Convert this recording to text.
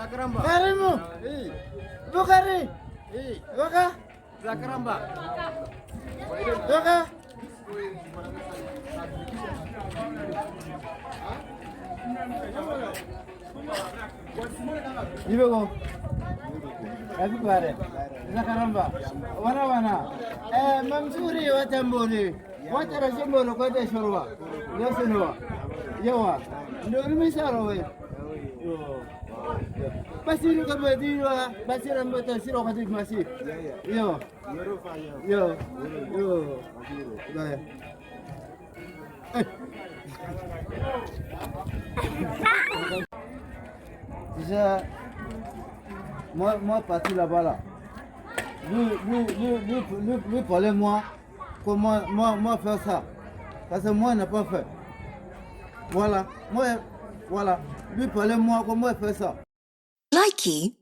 Zakaramba. Karimu. Bukari. Waka. Zakaramba. Waka. Ibego. Kazi pare. Zakaramba. Wana wana. Eh, mamzuri watamboni. Watara jembolo kwa shorwa. Yosenwa. Yawa. Ndio misaro we. Basiru kama diwa, basiru mbata siro kati masi. Yo. Yo. Yo. Bye. Tu sais, moi, parti là-bas, là. Lui, parlait, moi, comment, moi, faire ça. Parce que moi, il n'a pas fait. Voilà. Moi, voilà. Lui parlait, moi, comment il fait ça. Likey.